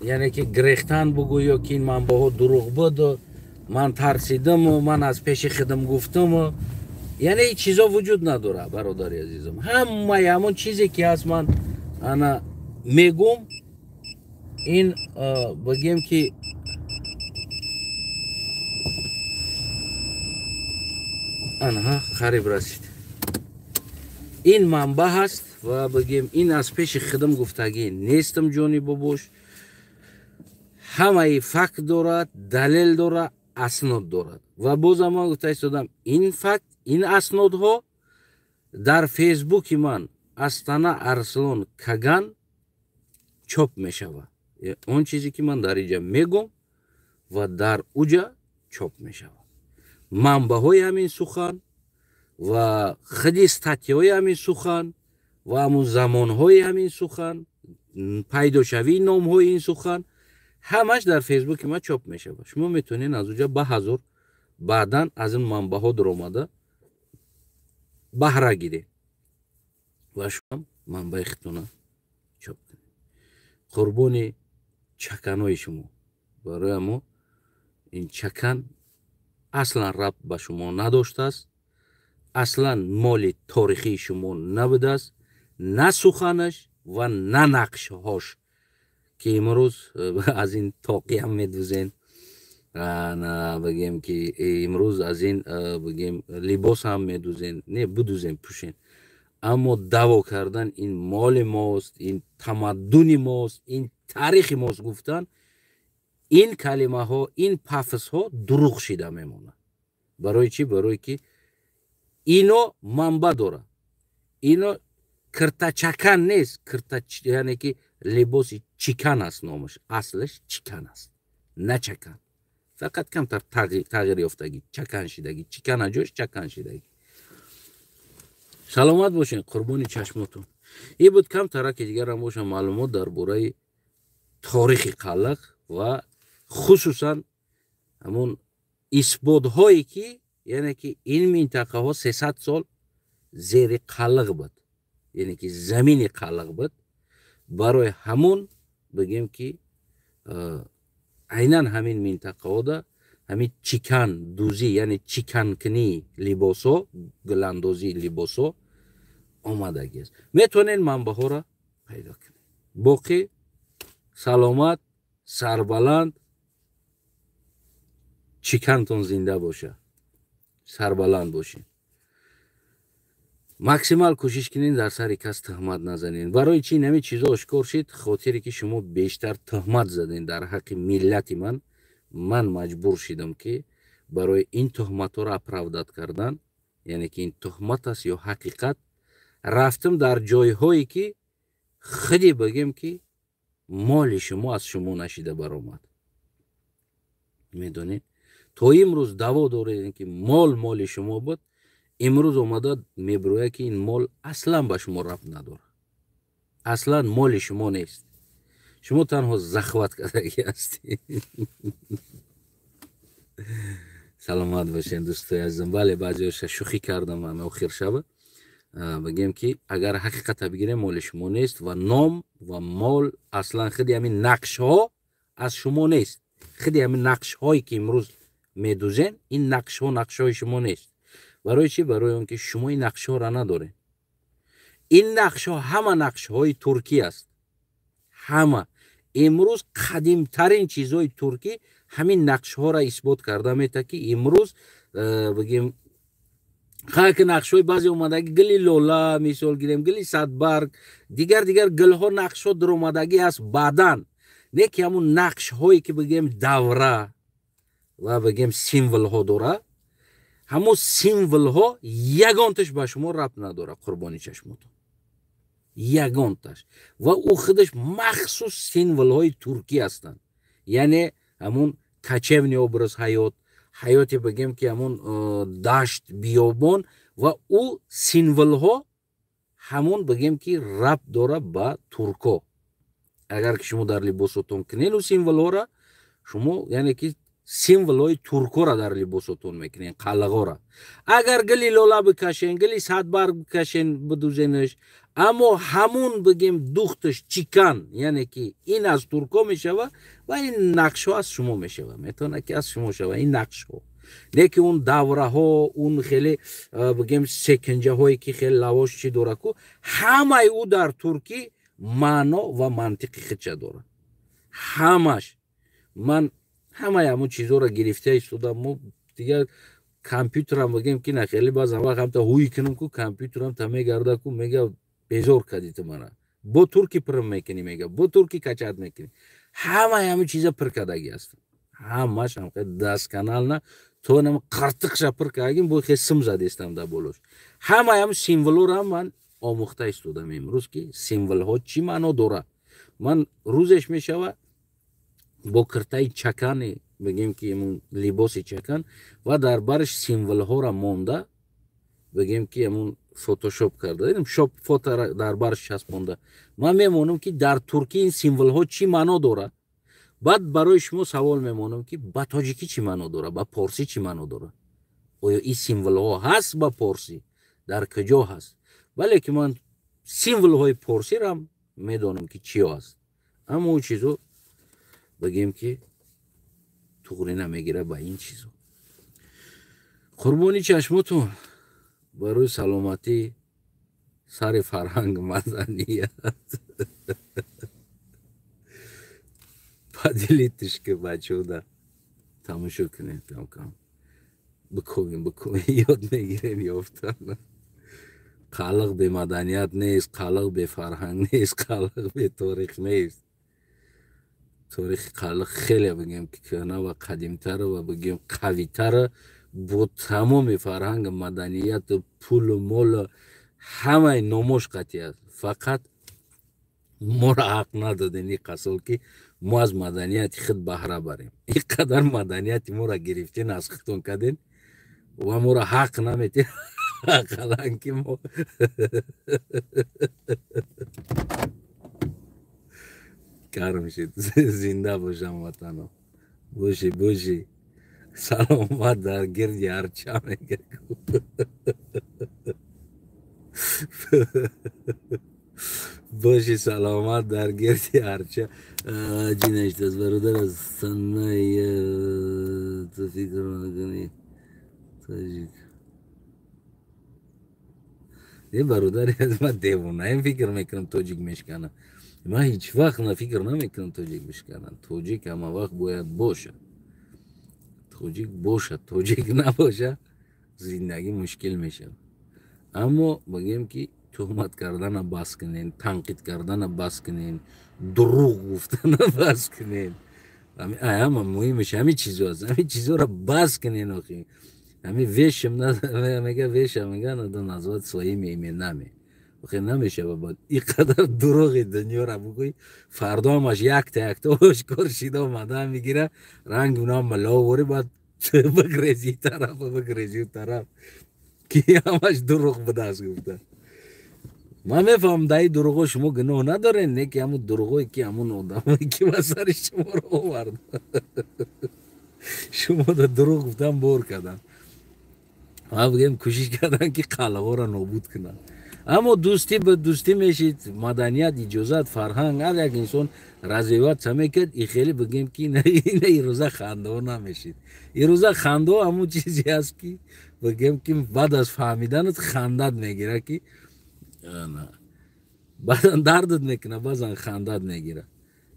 яъне ки грехтан бугӯ ё ки ин манбаъҳо дурӯғ буд, ман тарсидаму ман аз пеши худам гуфтаму, яъне ин чизо вуҷуд надорад, бародари азизам. Ҳамаи ҳамон чизе ки ҳаст, ман ана мегӯм, ин бигем ки анҳа қариб расид, ин манбаъ ҳаст ва бигем ин аз пеши худам гуфтагӣ нестам, ҷони бобош. Ҳамаи факт дорад, далел дорад, аснод дорад. Ва бозам ман гуфта истодам, ин факт, ин аснодҳо дар фейсбуки ман Астана Арслон Каган чоп мешавад. Он чизе ки ман дар инҷа мегӯм ва дар уҷа чоп мешавад, манбаъҳои ҳамин сухан ва худи статьяҳои ҳамин сухан ва ҳамун замонҳои ҳамин сухан, Пайдошавии номҳои ин сухан ҳамаш дар Фейсбуки ман чоп мешавад. Шумо метавонед аз уҷа ба ҳазор баъдан аз ин манбаъҳо дуромада баҳра гиред ва шумо манбаи худтона чоп кунед. Қурбони чаканои шумо. Барои мо ин чакан аслан рабт ба шумо надоштааст, аслан моли торихии шумо набудааст, на суханаш ва на нақшҳош, ки имрӯз аз ин тоқиам медӯзен, бигем ки имрӯз аз ин бигем либос ҳам медӯзен, не бидӯзен, пӯшен. Аммо даъво кардан ин моли мост, ин тамаддуни мост, ин таърихи мост гуфтан, ин калимаҳо, ин пафосҳо дурӯғ шида мемонад. Барои чӣ? Барое ки ино манбаъ дорад. Ино киртачакан нест, кирта яъне ки либоси чикан аст номаш, аслаш чикан аст, на чакан. Фақат камтар тағйир ёфтагӣ, чакан шидагӣ, чикана ҷош чакан шидагӣ. Саломат бошед, қурбони чашмотон. Ин буд камтараки дигарам боша маълумот дар бораи торихи қаллиқ ва хусусан ҳамон исботҳое ки яъне ки ин минтақаҳо 300 сол зери қаллиқ буд, яъне ки замини қаллиқ буд. Барои ҳамон бигем ки айнан ҳамин минтақаҳода ҳамин чикан дӯзӣ, яъне чиканкунии либосҳо, гуландозии либосҳо омадагиаст. Метавонед манбаъҳоро пайдо кунед. Боқӣ саломат, сарбаланд, чикантон зинда боша, сарбаланд бошед. Максимал кӯшиш кунед дар сари кас тӯҳмат назанед. Барои чӣ ин ҳамин чизо ошкор шид? Хотире ки шумо бештар тӯҳмат задед дар ҳаққи миллати ман, ман маҷбур шидам ки барои ин тӯҳматҳоро оправдать кардан, яъне ки ин тӯҳмат аст ё ҳақиқат, рафтам дар ҷойҳое ки худи бигем ки моли шумо аз шумо нашида баромад. Медонед, то имрӯз даъво доред ки мол моли шумо буд, имрӯз омада мебирояд ки ин мол аслан ба шумо рабт надорад, аслан моли шумо нест, шумо танҳо захват кардагӣ ҳастед. Саломат бошед дӯстои азизам. Бале, баъзеҳоша шӯхӣ кардам ҳама охир шаба. Бигем ки агар ҳақиқата бигирем, моли шумо нест ва ном ва мол аслан худи ҳамин нақшҳо аз шумо нест. Худи ҳамин нақшҳое ки имрӯз медӯзен, ин нақшҳо нақшҳои шумо нест. Барои чӣ? Барои он ки шумо ин нақшҳоро надоред. Ин нақшҳо ҳама нақшҳои туркӣ аст. Ҳама имрӯз қадимтарин чизҳои туркӣ ҳамин нақшҳоро исбот карда метавад ки имрӯз бигем ки нақшҳои баъзе омадагӣ гили лола мисол гирем, гили садбарг, дигар дигар гилҳо нақшҳо дуромадагӣ аст баъдан. Не ки ҳамун нақшҳое ки бигем давра ва бигем символҳо дора, ҳамун символҳо ягонташ ба шумо рабт надорад, қурбони чашмотон, ягонташ. Ва ӯ худаш махсус символҳои туркӣ ҳастанд, яъне ҳамун кочевный образ ҳаёт, ҳаёте бигем ки ҳамун дашт, биёбон, ва ӯ символҳо ҳамун бигем ки рабт дорад ба турко. Агар ки шумо дар либосотон кунед ӯ символҳоро, шумо яъне ки символҳои туркоро дар либосотон мекунед, қаллағоро. Агар гили лола бикашен, гили садбарг бикашен, бидӯзенаш, аммо ҳамун бигем духташ чикан, яъне ки ин аз турко мешава ва ин нақшҳо аз шумо мешава, метавонад ки аз шумо шава ин нақшҳо. Не ки он давраҳо, он хеле бигем секинҷаҳое ки хеле лавош чӣ дора ку, ҳамаи ӯ дар туркӣ маъно ва мантиқи худша дорад. Ҳамаш ман ҳамаи ҳамун чизҳоро гирифта истодам. Мо дигар компютерам бигем ки на хеле баъзан вақт ҳамта ҳуй кунам ку, компютерам та мегарда ку, мега безор кардӣ ту мана, бо турки пир мекунӣ, мега бо турки качат мекунӣ. Ҳамаи ҳамин чиза пир кардагӣ ҳастам, ҳамаш ҳам дасканална то нам қартиқша пир кардагим, бо хе сим задестам дар болош. Ҳамаи ҳамин символҳоро ман омӯхта истодам имрӯз ки символҳо чӣ маъно дорад. Ман рӯзеш мешава бо киртаи чакани бигем ки ҳамун либоси чакан ва дар бараш символҳоро монда, бигем ки ҳамун фотошоп карда, шоп фото дар барш часпонда. Ман мемонам, ки дар туркӣ ин символҳо чӣ маъно дорад. Баъд барои шумо савол мемонам, ки ба тоҷикӣ чӣ маъно дорад, ба порсӣ чӣ маъно дорад? Оё ин символҳо ҳаст ба порсӣ? Дар куҷо ҳаст? Бале ки ман символҳои порсиро медонам, ки чиё аст, аммо ӯ чизо бигем, ки туғри намегира ба ин чизо. Қурбони чашмотон, барои саломатӣ, сари фарҳанг, маданият поделитесь, ки бачаҳода тамошо кунед, камкам бикобем, бикобем, ёд мегирем. Ёфтан қалиқ бемаданият нест, қалиқ бефарҳанг нест, қалиқ беторих нест. Торихи қалиқ хеле, бигем, ки кӯҳна ва қадимтар ва, бигем, қавитара, бо тамоми фарҳанг, маданияту пулу молу ҳамаи номош қатъи аст. Фақат моро ҳақ надодем ин қасол, ки мо аз маданияти худ баҳра барем. Ин қадар маданияти моро гирифтен, аз худтон карден ва моро ҳақ наметем ақаллан, ки мо карм шид. Зинда бошам, ватано, боши, боши саломат. Дар гирди арча мега, боши саломат дар гирди арча. Ҷи навиштааст бародар аз санаи ту фикр накунӣ тоҷик е. Бародари, ман девонаем, фикр мекунам тоҷик мешканам? Ман ҳеҷ вақт на фикр намекунам тоҷик бишканам. Тоҷик ҳама вақт бояд бошад, тоҷик бошад. Тоҷик набошад, зиндагӣ мушкил мешавад. Аммо бигем, ки туҳмат кардана бас кунен, танқид кардана бас кунен, дурӯғ гуфтана бас кунен. Ҳама муҳимаш ҳамин чизо аст, ҳамин чизоро бас кунен. Охи ҳамин вешам мега, веша мега, надо назвать своими именами. Охи намешава бад ин қадар дурӯғи дунёра бугӯй, фардо ҳамаш якта якта ошкор шида омада мегира. Ранги уна маловори, баъд бигрези тараф, бигрези тараф, ки ҳамаш дурӯғ будааст гуфта. Ман мефаҳмам, дар ин дурӯғҳо шумо гуноҳ надоред, не ки ҳамун дурӯғое, ки ҳамун одамое, ки ба сари шуморо овард, шумо да дурӯғ гуфтан бор карданд ва, бигем, кӯшиш карданд, ки қалъаҳоро нобуд кунанд. Аммо дӯстӣ ба дӯстӣ мешид, маданият, иҷозат, фарҳанг, ҳар як инсон развиваться мекард. И хеле, бигем, ки ина ирӯза хандаҳо намешид. Ирӯза хандаҳо ҳамун чизе аст, ки, бигем, ки баъд аз фаҳмиданат хандат мегирад, ки баъзан дардат мекунад, баъзан хандат мегирад.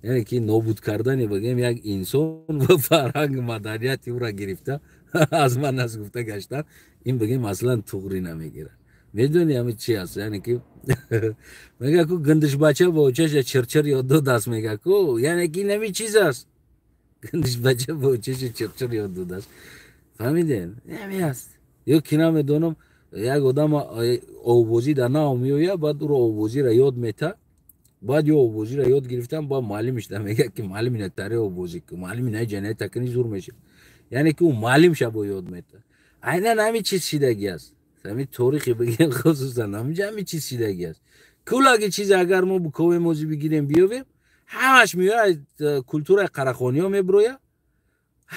Яъне ки нобуд кардани, бигем, як инсон ва фарҳанг, маданияти ӯра гирифта, аз ман аст гуфта гаштан, ин, бигем, аслан туғрӣ намегирад. Медони ҳами чи аст? Яъне ки мега ку гиндишбача бо очаша чирчир ёд додааст, мега ку. Яъне ки ин ҳами чиз аст, гиндишбача бо очаша чирчир ёд додааст. Фаҳмидем, ҳами аст. Ё ки намедонам, як одам овбозӣ дар нав меояд, баъд ӯро овбозиро ёд мета, баъд ё овбозиро ёд гирифтан, баъд муаллимиш мега, ки муаллим, ина тари овбозӣ ку, муаллим, ина ҷанаи такини зур мешавад. Яъне ки ӯ муаллим шабо ёд мета. Айнан ҳамин чиз шидагӣ аст, ҳамин торихи, бигем, хусусан ҳаминҷа ҳамин чиз шидагӣ аст. Кулаги чизе агар мо буковем, ози бигирем, биёвем, ҳамаш меояд, культураи қарахониҳо мебирояд,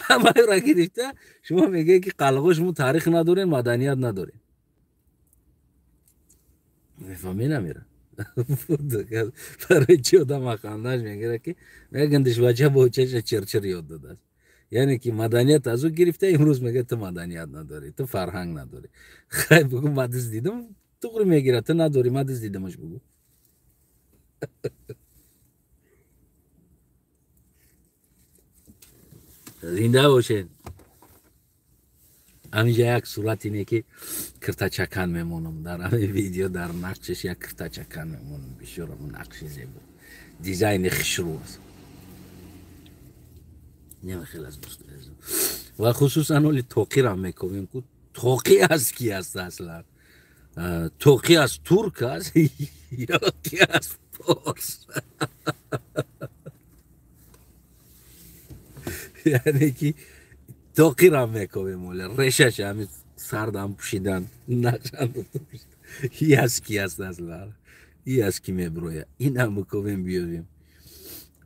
ҳамаро гирифта. Шумо мегӯед, ки қалғо шумо таърих надорем, маданият надорем. Мефаҳмӣ намера барои чи одам хандаш мегирад, ки мега гиндишбача бо очаша чирчир ёд додааст. Яъне ки маданият аз ӯ гирифта, имрӯз мега ту маданият надорӣ, ту фарҳанг надорӣ. Хай, бугӯ, ма дуздидам, туғри мегирад. Ту надорӣ, ма дуздидамаш, бугӯ. Зинда бошед. Ҳаминҷа як сурат ине, ки киртачакан мемонам дар ҳамин видео, дар нақшаш як киртачакан мемонам. Бисёр нақши зебо, дизайни хушрӯ аст. Хеле аз дӯст ва хусусан оли тоқирам мекобем ку тоқӣ аст, ки аст аслан тоқӣ аз турк аст ё ки аз форс? Яъне ки тоқирам мекобем, оли решаш ҳами сардам пӯшидан, нақшам. И аз ки аст аслан, и аз ки меброя, инам буковем, биёвем.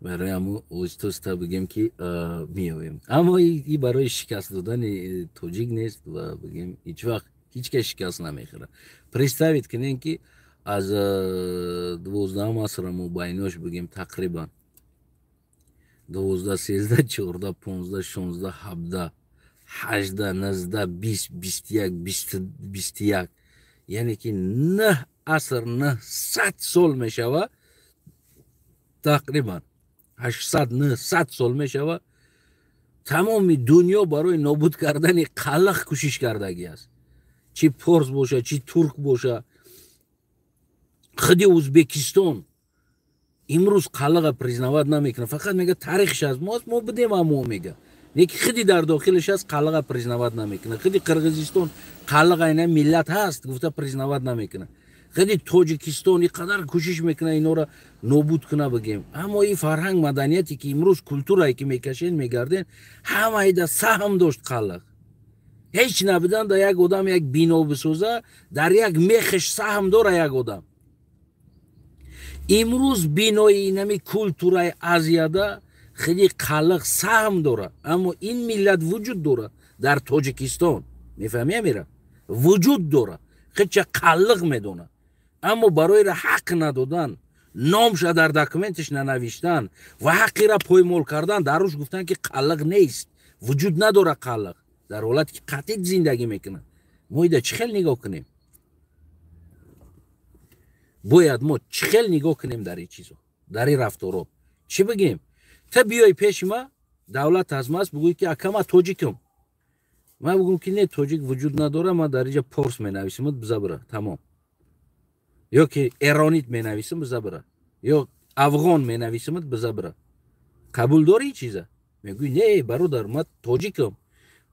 Барои ҳамо оҳиста бигем, ки меёвем, аммо и барои шикаст додани тоҷик нест ва бигем, ҳеҷ вақт ҳеҷ кас шикаст намехӯрад. Представить кунем, ки аз 12-ум асра мобайнош, бигем, тақрибан 12, 13, 14, 15, 16, 17, 18, 19, 20, 21, 21, яъне ки 9 аср, 900 сол мешава, тақрибан 800, 900 сол мешава. Тамоми дунё барои нобуд кардани қаллиқ кӯшиш кардагӣ аст, чӣ порс боша, чӣ турк боша. Худи Узбекистон имрӯз қаллиға признавать намекунад, фақат мега, таърихш аз мост, мо будем, амо мега, леки худи дар дохилаш аст, қаллиға признавать намекунад. Худи Қирғизистон қаллиға ина миллат ҳаст гуфта, признавать намекунад. Худи Тоҷикистон и қадар кӯшиш мекунад инора нобуд куна, бигем, аммо ин фарҳанг, маданияте ки имрӯз, культурае ки мекашен, мегарден, ҳамаида саҳм дошт қаллиқ. Ҳеҷ набудан да як одам як бино бисоза, дар як мехаш саҳм дора як одам. Имрӯз бинои инами культураи Азияда хеле қаллиқ саҳм дорад, аммо ин миллат вуҷуд дорад дар Тоҷикистон, мефаҳмӣ, амира, вуҷуд дорад, хелча қаллиқ медонад, аммо барои ҳақ надодан, номша дар документаш нанавиштан ва ҳаққира поймол кардан, дар рӯш гуфтан, ки қаллиқ нест, вуҷуд надорад қаллиқ, дар ҳолате ки қатъи зиндагӣ мекунад. Мо ида чӣ хел нигоҳ кунем? Бояд мо чӣ хел нигоҳ кунем дар ин чизо, дар ин рафторо? Чӣ бигем? Та биёй пеши ма, давлат аз маст, бигӯй, ки ака, ма тоҷикам. Ман бигӯм, ки не, тоҷик вуҷуд надорад, ман дар инҷа порс менависам, биза бира, тамом, ё ки эронит менависам, биза бира, ё афғон менависамат, биза бира. Қабул дорӣ чиза? Мегӯй: «Не, бародар, ман тоҷикам».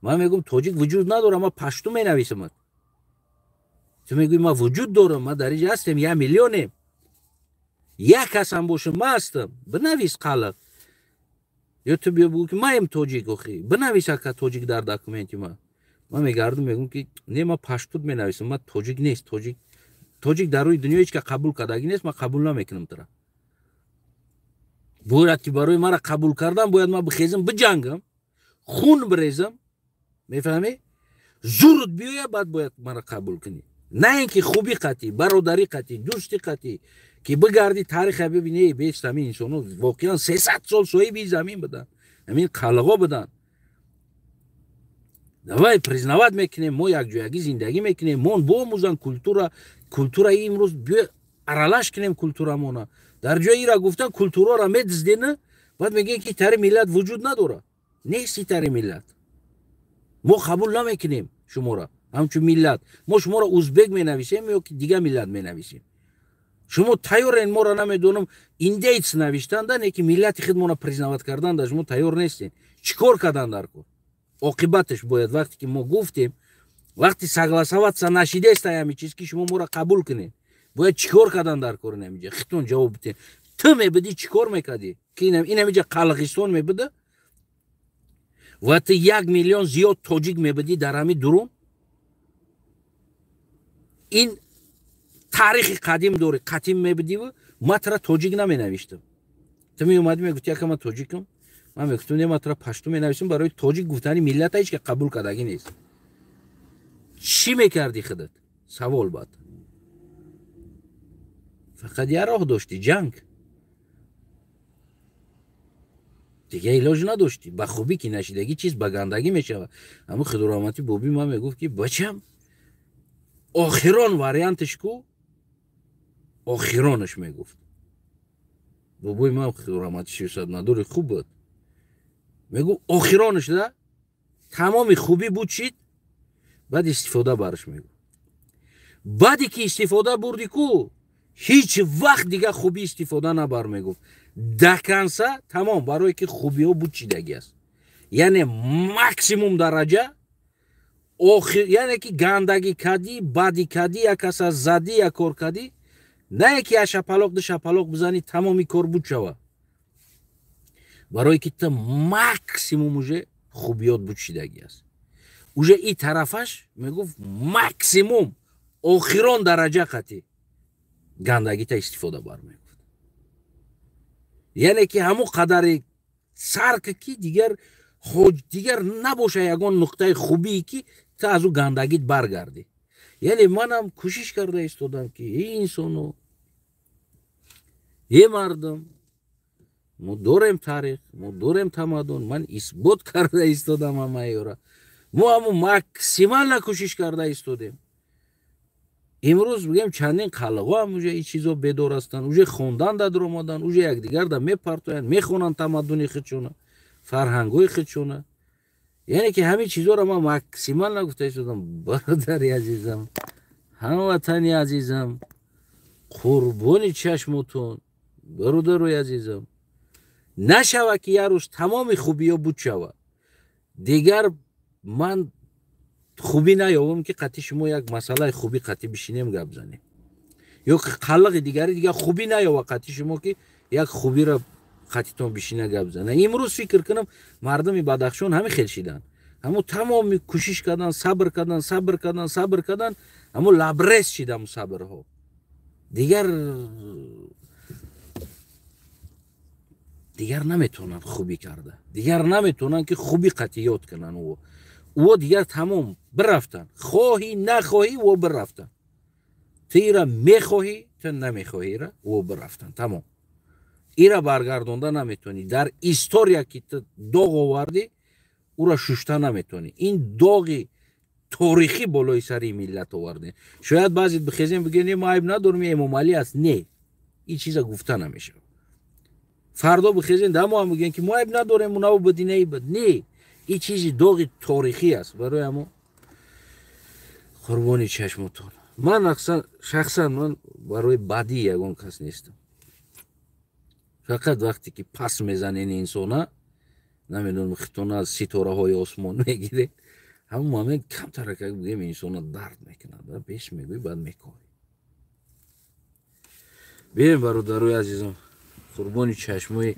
Ман мегӯм: «Тоҷик вуҷуд надорам, ман пашту менависамат». Ту мегӯй: «Ман вуҷуд дорам, ман дар инҷа ҳастем, як миллионем, як касам бошам, ман ҳастам, бинавис қаллиқ». Ё ту биё бигӯ, ки маем тоҷик, охи бинавис, ака, тоҷик дар документи ман. Ман мегардам, мегӯм, ки не, ман паштут менависам, ман тоҷик нест, тоҷик, тоҷик дар рӯи дунё ҳеҷ ка қабул кардагӣ нест, ман қабул намекунам тура. Бояд ки барои мара қабул кардан, бояд ман бихезам, биҷангам, хун бирезам, мефаҳмӣ, зурут биёя, баъд бояд мара қабул кунӣ. На ин ки хубӣ қатӣ, бародарӣ қатӣ, дӯстӣ қатӣ, ки бигарди, тариха бибини, бест ҳамин инсоно воқеан 300 сол соҳиби замин буданд, ҳамин қалғо буданд. Давай признавать мекунем, мо якҷоягӣ зиндагӣ мекунем, мон боомӯзан культура, культураи имрӯз биё аралаш кунем культурамона. Дар ҷои ира гуфтан, культурара медиздена, баъд мегӯем, ки тари миллат вуҷуд надорад, нести тари миллат, мо қабул намекунем шуморо ҳамчун миллат, мо шуморо узбек менависем ё ки дигар миллат менависем. Шумо тайёрен моро, намедонам, индеец навиштанда, не ки миллати худмона признавать кардан да шумо тайёр нестен. Чӣ кор кардан дар кор? Оқибаташ бояд, вақте ки мо гуфтем, вақти согласоваться нашидеста ҳами чиз, ки шумо моро қабул кунед, бояд чӣ кор кардан дар кор? Инамиҷа хитон ҷавоб битен. Ту мебудӣ, чӣ кор мекардӣ, ки инамиҷа Қалғистон мебуда ва ту 1 миллион зиёд тоҷик мебудӣ дар ҳами дурун? Ин таърихи қадим дорӣ, қатим мебудиву ма тара тоҷик наменавиштам. Ту меомадӣ, мегуфти: «Ака, ман тоҷикам». Ман мегуфтам: «Не, ман тара пашту менависам, барои тоҷик гуфтани миллата ҳеҷ ка қабул кардагӣ нест». Чӣ мекардӣ худат? Савол. Бад фақат як роҳ доштӣ: ҷанг. Дига илоҷ надоштӣ. Ба хубӣ ки нашидагӣ, чиз ба гандагӣ мешавад. Ҳамн худораҳматӣ боби ман мегуфт, ки бачам, охирон варианташ ку, охиронаш, мегуфт бобои ман, худораҳмати сиёсатмадори хуб буд, мегуфт: «Охиронаш да тамоми хубӣ буд шид, баъд истифода барш», мегуфт. «Баъде ки истифода бурдӣ ку, ҳеҷ вақт дига хубӣ истифода набар», мегуфт, до конца, тамом, барое ки хубиҳо буд чидагӣ аст, яъне максимум дараҷа охир, яъне ки гандагӣ кардӣ, бадӣ кардӣ, як каса задӣ, як кор кардӣ, на ки як шапалоқ, ду шапалоқ бизанӣ, тамоми кор буд шава, барое ки ту максимум уже хубиёт буд шидагӣ аст, уже и тарафаш, мегуфт, максимум. Охирон дараҷа қатӣ гандагита истифода бар мегуфт. Яъне ки ҳамун қадари сарка ки дигар дигар набоша ягон нуқтаи хубие ки ту аз ӯ гандагит баргардӣ. Яъне манам кӯшиш карда истодам ки эй инсоно, е мардум, мо дорем таърих, мо дорем тамаддун. Ман исбот карда истодам ҳамаёра. Мо ҳамун максимально кӯшиш карда истодем. Имрӯз бигем чандин қалғо ҳам уже ин чизо бедор ҳастанд, уже хондан дар омадан, уже якдигарда мепартоянд, мехонанд тамаддуни худшона, фарҳангҳои худшона. Яъне ки ҳамин чизоро ман максимально гуфта истодам. Бародари азизам, ҳамватани азизам, қурбони чашмотон, бародарои азизам, нашава ки як рӯз тамоми хубиё буд шава. Дигар ман хубӣ наёбам ки қатъи шумо як масъалаи хубӣ қатъи бишинем гап занем, ё ки қаллиқи дигари дигар хубӣ наёва қатъи шумо ки як хубиро қатъитон бишина гап зана. Имрӯз фикр кунам мардуми Бадахшон ҳамин хел шиданд. Ҳамун тамоми кӯшиш кардан, сабр кардан, сабр кардан, сабр кардан, ҳамун лабрез шид ҳамун сабрҳо. Дигар наметавонанд хубӣ карда, дигар наметавонанд ки хубӣ қатъи ёд кунанд. Ӯ дигар тамом бирафтанд, хоҳӣ нахоҳӣ ӯ бирафтанд. Ту ира мехоҳӣ, ту намехоҳӣ ира, ӯ бирафтанд, тамом. Ира баргардонда наметавонӣ. Дар история ки ту доғ овардӣ, ӯра шушта наметавонӣ. Ин доғи торихӣ болои сари миллат овардем. Шояд баъзе бихезем бигӯем не, мо айб надорем, Эмомалӣ аст. Не, ин чиза гуфта намешавад. Фардо бихезем дамо ҳам бигӯем ки мо айб надорем, унаву бидинаи буд. Не, ин чизи доғи торихӣ аст. Барои ҳамо қурбони чашмотон. Ман шахсан ман барои бадӣ ягон кас нестам. Фақат вақте ки пас мезанен инсона, намедонам хитона аз ситораҳои осмон мегиред, ҳамон момент камтар как бигӯем инсона дард мекунад, пеш мегӯӣ, баъд мекорӣ. Биёем бародарои азизам, қурбони чашмои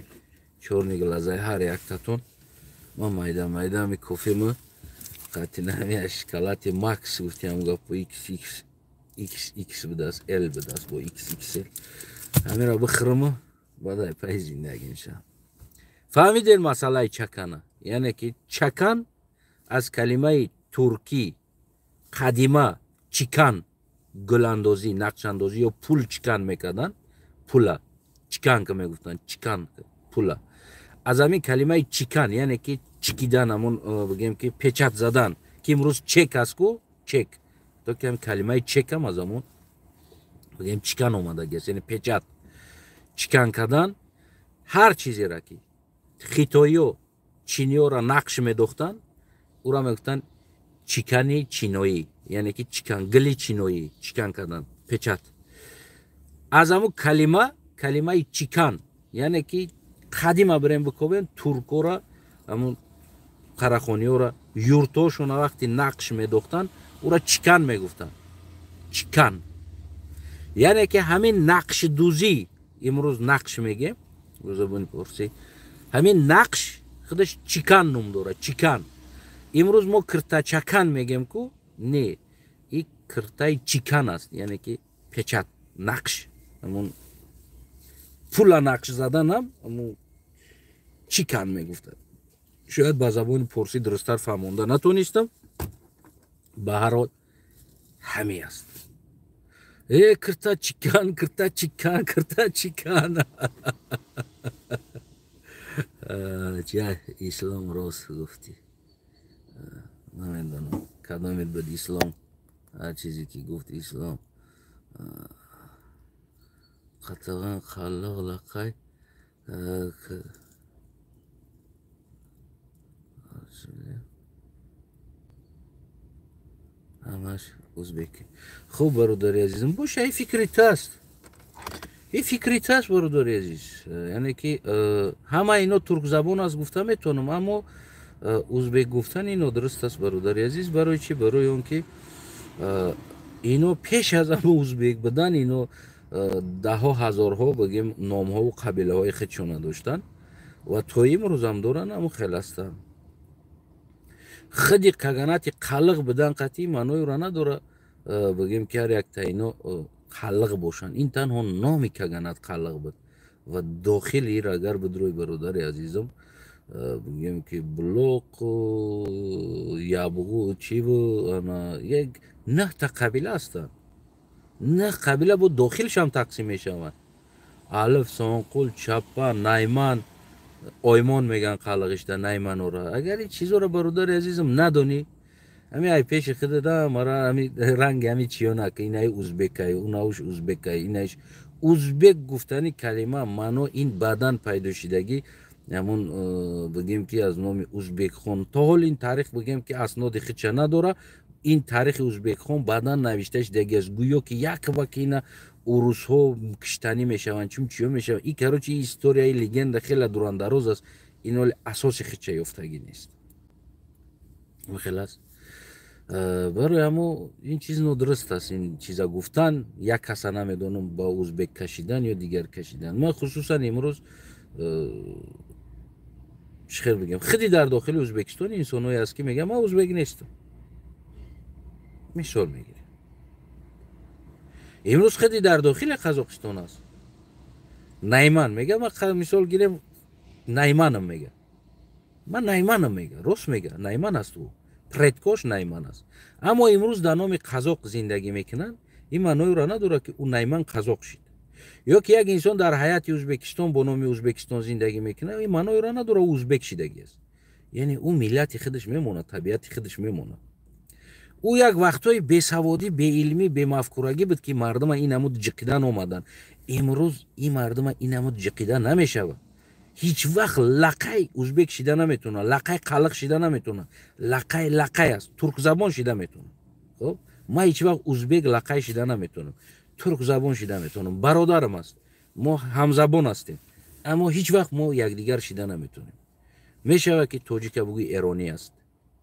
чорни глазаи ҳар яктатон. Ман майда майда ҳами кофема қатинами шоколади Макс гуфтиам гапо XX XX будааст, L будааст бо XXL. Ҳаминро бихӯрму баъд ай пай зиндагӣ мешавам. Фаҳмидед масъалаи чакана? Яъне ки чакан аз калимаи туркӣ қадима чикан, гуландозӣ, нақшандозӣ ё пул чикан мекарданд, пула чиканка мегуфтанд, чикан пула. Аз ҳамин калимаи чикан, яъне ки чикидан, ҳамон бигем ки печат задан, ки имрӯз чек аст ку, чек, то ки ҳамин калимаи чекам аз ҳамон бигем чикан омадагиаст, яъне печат чикан кардан. Ҳар чизеро ки хитоиё чиниёро нақш медохтанд, ӯро мегуфтанд чикани чиноӣ, яъне ки чикан, гили чиноӣ, чикан кардан, печат. Аз ҳамун калима, калимаи чикан, яъне ки қадима бирем бикобем туркора, ҳамун қарахониёра юртошона вақти нақш медохтанд, ӯро чикан мегуфтанд, чикан. Яъне ки ҳамин нақшдӯзӣ, имрӯз нақш мегем бо забони форсӣ, ҳамин нақш худаш чикан ном дорад, чикан. Имрӯз мо киртачакан мегем ку, не, и киртаи чикан аст, яъне ки печат, нақш, ҳамун пула нақш заданам ҳамун чикан мегуфтанд. Шояд ба забони форсӣ дурусттар фаҳмонда натонистам, ба ҳар ҳол ҳамин аст. Кирта чикан, кирта чикан, кирта чикан. Ча ислом рост гуфтӣ. Намедонам кадомет буд ислом, ҳар чизе ки гуфт ислом. Қатаған қаллиқ лақай ҳамаш узбек. Хуб бародари азизам, боша, ин фикри ту аст, ин фикри ту аст бародари азиз. Яъне ки ҳама ино туркзабон аст гуфта метавонам, аммо узбек гуфтан ино дуруст аст бародари азиз. Барои чӣ? Барои он ки ино пеш аз ҳама узбек будан, ино даҳҳо ҳазорҳо бигем номҳову қабилаҳои худшона доштанд ва то имрӯзам доранд, ҳамон хел ҳастанд. Худи каганати қалиқ будан қатъи маънои ӯро надорад. Бигем, ки ҳар якта ино қаллиқ бошанд. Ин танҳо номи каганат қаллиқ буд ва дохили ир агар бидрои, бародари азизам, бигем, ки Булоқ, Ябғу, чиву, як 9 та қабила ҳастанд. 9 қабила бо дохилшам тақсим мешаванд: Алиф, Сонқул, Чаппа, Найман, Оймон меган қалиғишда найманора. Агар ин чизоро, бародари азизам, надонӣ, ҳами ай пеши худада мара ҳами ранги ҳами чиёнак, инаи узбекай, унауш узбекай, инаиш узбек гуфтани калима маъно ин баъдан пайдо шидагӣ. Ҳамун бигем, ки аз номи Узбекхон то ҳол ин таърих, бигем, ки асноди хича надора. Ин таърихи Узбекхон баъдан навишта шидаги аст, гӯё ки як ваки ина урусҳо киштанӣ мешаванд, чун чиё мешаванд. И, короче, историяи легенда хеле дурандароз аст. Ин ҳоли асоси хича ёфтагӣ нест, хел аст. Барои ҳамо ин чиз нодуруст аст, ин чиза гуфтан, як каса намедонам, ба узбек кашидан ё дигар кашидан. Ман хусусан имрӯз, чӣ хел бигем, худи дар дохили Ӯзбекистон инсонҳое аст, ки мегӯям: «Ман узбек нестам». Мисол мегирем, имрӯз худи дар дохили Қазоқистон аст, найман мега. Ман мисол гирем, найманам мега, ман найманам мега. Рост мега, найман аст, ӯ предкош найман аст, аммо имрӯз дар номи қазоқ зиндагӣ мекунанд. Ин маъноеро надорад, ки ӯ найман қазоқ шид. Ё ки як инсон дар ҳайати Ӯзбекистон бо номи Ӯзбекистон зиндагӣ мекунад, ин маъноеро надорад, ӯ узбек шидагӣ аст. Яъне ӯ миллати худаш мемонад, табиати худаш мемонад. Ӯ як вақтҳои бесаводӣ, беилмӣ, бемафкурагӣ буд, ки мардума ин намуд ҷиқидан омаданд. Имрӯз ин мардума ин намуд ҷиқида намешавад. Ҳеҷ вақт лақай узбек шида наметавонад, лақай қалиқ шида наметавонад. Лақай лақай аст, туркзабон шида метавонад. Хоб, ман ҳеҷ вақт узбек лақай шида наметавонам, туркзабон шида метавонам, бародарам аст, мо ҳамзабон ҳастем, аммо ҳеҷ вақт мо якдигар шида наметавонем. Мешавад, ки тоҷика бугӯи эронӣ аст?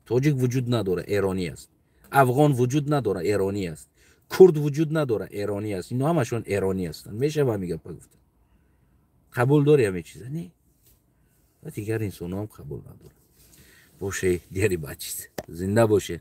Тоҷик вуҷуд надора, эронӣ аст. Афғон вуҷуд надора, эронӣ аст. Курд вуҷуд надора, эронӣ аст. Ино ҳамашон эронӣ ҳастанд. Мешава ҳами гапа гуфта? Қабул дори ҳаме чиза? Не, ва дигар инсонҳоам қабул надорад. Боше, дигари бачиз, зинда боше.